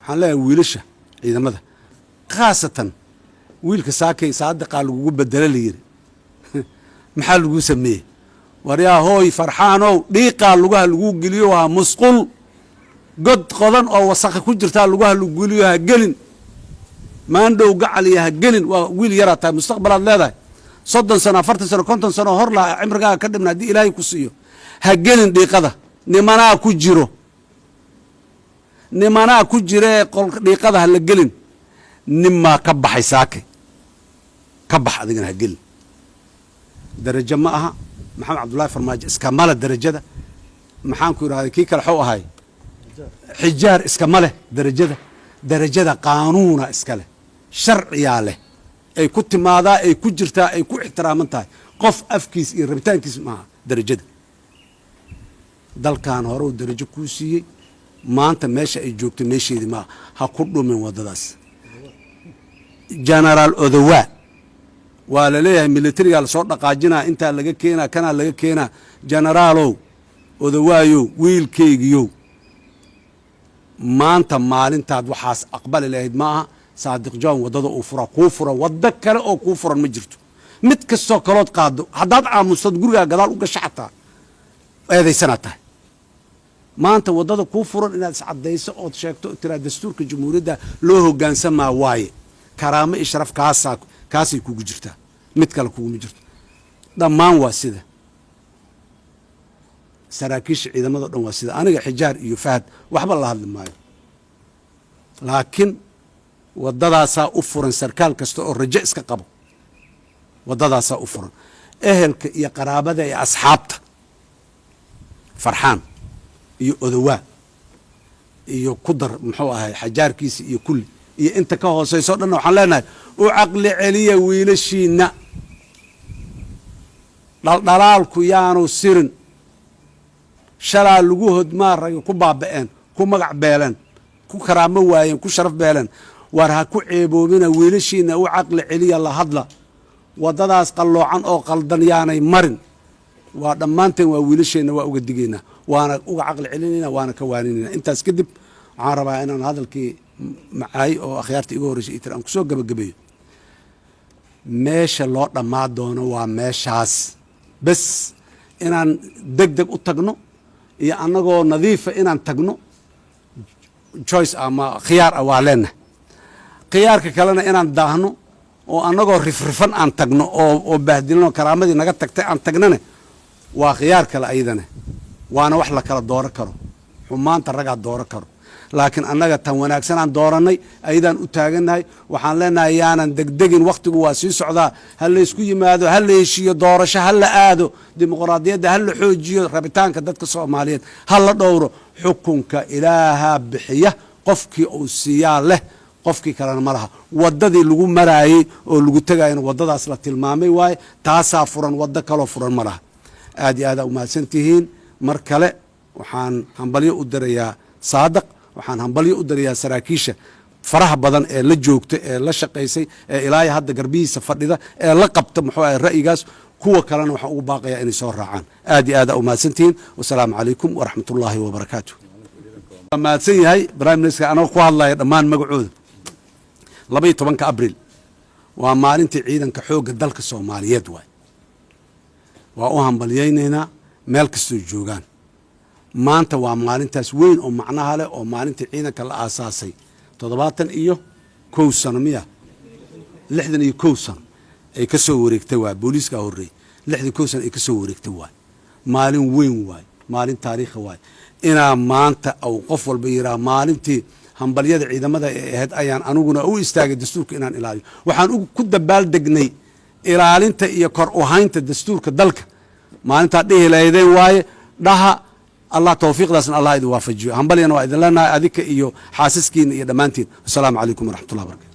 Waxaan leeyahay wiilasha ciidamada, khaasatan wiilka saakay Saadiqaa lagugu bedelo la yiri, maxaa laguu sameeyey? Waryaa hooy Farxaanow, dhiiqaa lugaha laguu geliyo, ha musqul god qodan oo wasakha ku jirtaa lugaha lagu geliyo ha gelin. Maandhow gacaliya ha gelin. Waa wiil yaraa tahay, mustaqbalaad leedahay. 30 sano, 40 sano, 50 sano hor laha cimrigaaga ka dhibna haddii Ilaahay ku siiyo, ha gelin dhiiqada. Nimanaa ku jiro, nimanaa ku jiree, dhiiqada ha la gelin. Ninmaa ka baxay saakay, ka bax adigana, ha gelin. Darajo ma aha. Maxamed Cabdullaahi Farmaajo iskamale darajada. Maxaan ku idhahday, kii kale xuu ahay, Xijaar, iskama leh darajada. Darajada qaanuuna iska leh, sharciyaa leh, ay ku timaadaa, ay ku jirtaa, ay ku ixtiraaman tahay. Qof afkiis iyo rabitaankiis maaha darajada. Dalkan hore uu darajo kuu siiyey, maanta meesha ay joogto meesheedii maaha. Ha ku dhumin waddadaas. Genaraal Odowaa waa la leeyahay, militarigaa lasoo dhaqaajinaa, intaa laga keenaa, kanaa laga keenaa. Genaraalow Odowaayow, wiilkaygiyow, maanta maalintaad waxaas aqbali lahayd ma aha. Saadiq John waddada uu fura kuu furan, waddo kale oo kuu furan ma jirto. Mid kastoo kalood qaado, haddaad aamustood gurigaa gadaal u gasho, xataa eedaysanaad tahay. Maanta waddada kuu furan inaad iscaddayso ood sheegto, tiraa dastuurka jamhuuriyadda loo hoggaansamaa waaye. Karaamo iyo sharaf kaasaa kaasay kugu jirtaa, mid kale kuguma jirto. Dhammaan waa sida saraakiisha ciidamada o dhan waa sida. Aniga Xijaar iyo Fahad waxba la hadli maayo, laakiin waddadaasaa u furan sarkaal kasta oo rajo iska qabo, waddadaasaa u furan. Ehelka iyo qaraabada iyo asxaabta Farxaan iyo Odowaa iyo ku dar, muxuu ahay, xajaarkiisa iyo kulli iyo inta ka hooseyso o dhanna, waxaan leenahay u caqli celiya wiilashiina. Dhaldhalaalku yaanu sirin. Shalaa lagu hodmaa, ragi ku baaba'een, ku magac beeleen, ku karaamo waayeen, ku sharaf beeleen. War ha ku ceeboobina wiilashiina. U caqli celiya, la hadla. Waddadaas qalloocan oo qaldan yaanay marin. Waa dhammaanteen, waa wiilasheenna, waa uga digaynaa, waana uga caqli celinayna, waana ka waaninayna. Intaas kadib waxaan rabaa inaan hadalkii macaay oo akhyaarta iga horreysay itir aan kusoo gabagabeeyo. Meesha loo dhammaa doono waa meeshaas bes. Inaan deg deg u tagno iyo annagoo nadiifa inaan tagno, choice ama khiyaar ah waa leenahay. Khiyaarka kalena inaan daahno oo annagoo rifrifan aan tagno oo bahdilano, karaamadii naga tagtay aan tagnane, waa khiyaar kale ayadana, waana wax la kala dooro karo. Xumaanta ragaa dooro karo, laakiin annaga tan wanaagsanaan doorannay, ayadaan u taagannahay. Waxaan leenahay yaanan degdegin, wakhtigu waa sii socdaa. Ha laysku yimaado, ha la heshiiyo, doorasho ha la aado, dimuqraadiyadda ha la xoojiyo, rabitaanka dadka Soomaaliyeed ha la dhowro. Xukunka Ilaahaa bixiya, qofkii uu siiyaa leh, qofkii kalena ma laha. Waddadii lagu maraayey oo lagu tegayana waddadaas la tilmaamay waaye. Taasaa furan, waddo kaloo furan ma laha. Aad iyo aad aa umahadsan tihiin. Mar kale waxaan hambalyo u dirayaa Saadaq, waxaan hambalyo u dirayaa saraakiisha faraha badan ee la joogta, ee la shaqaysay, ee ilaahay hadda garbihiisa fadhida, ee la qabta, muxuu ahay, ra'yigaas. Kuwa kalena waxaan ugu baaqayaa inay soo raacaan. Aad iyo aad aa umahadsantihiin. Wasalaamu calaykum waraxmat ullaahi wabarakaatu. Waa mahadsan yahay prime minister. Anagoo ku hadlaya dhammaan magacooda, 12-ka Abril waa maalintii ciidanka xoogga dalka Soomaaliyeed waay. Waa u hambalyaynaynaa meel kastoo joogaan. Maanta waa maalintaas weyn oo macnaha leh, oo maalintii ciidanka la aasaasay 71 sano miya, 61 sano ay ka soo wareegtay. Waay booliiskaa horreeyey, 61 sano ay ka soo wareegtay waay. Maalin weyn waay, maalin taariikha waay. Inaa maanta au qof walba yiraa maalintii hambalyada ciidamada ee ahayd ayaan aniguna u istaagay dastuurka inaan ilaaliyo. Waxaan ku dabaaldegnay ilaalinta iyo kor u haynta dastuurka dalka. Maalintaad dhihi lahaydeen waaye. Dhaha Allah, tawfiiqdaasna Allah idin waafajiyo. Hambalyana waa idin leenahay, adika iyo xaasaskiina iyo dhammaantiin. Wasalaamu calaykum waraxmatullah barakatu.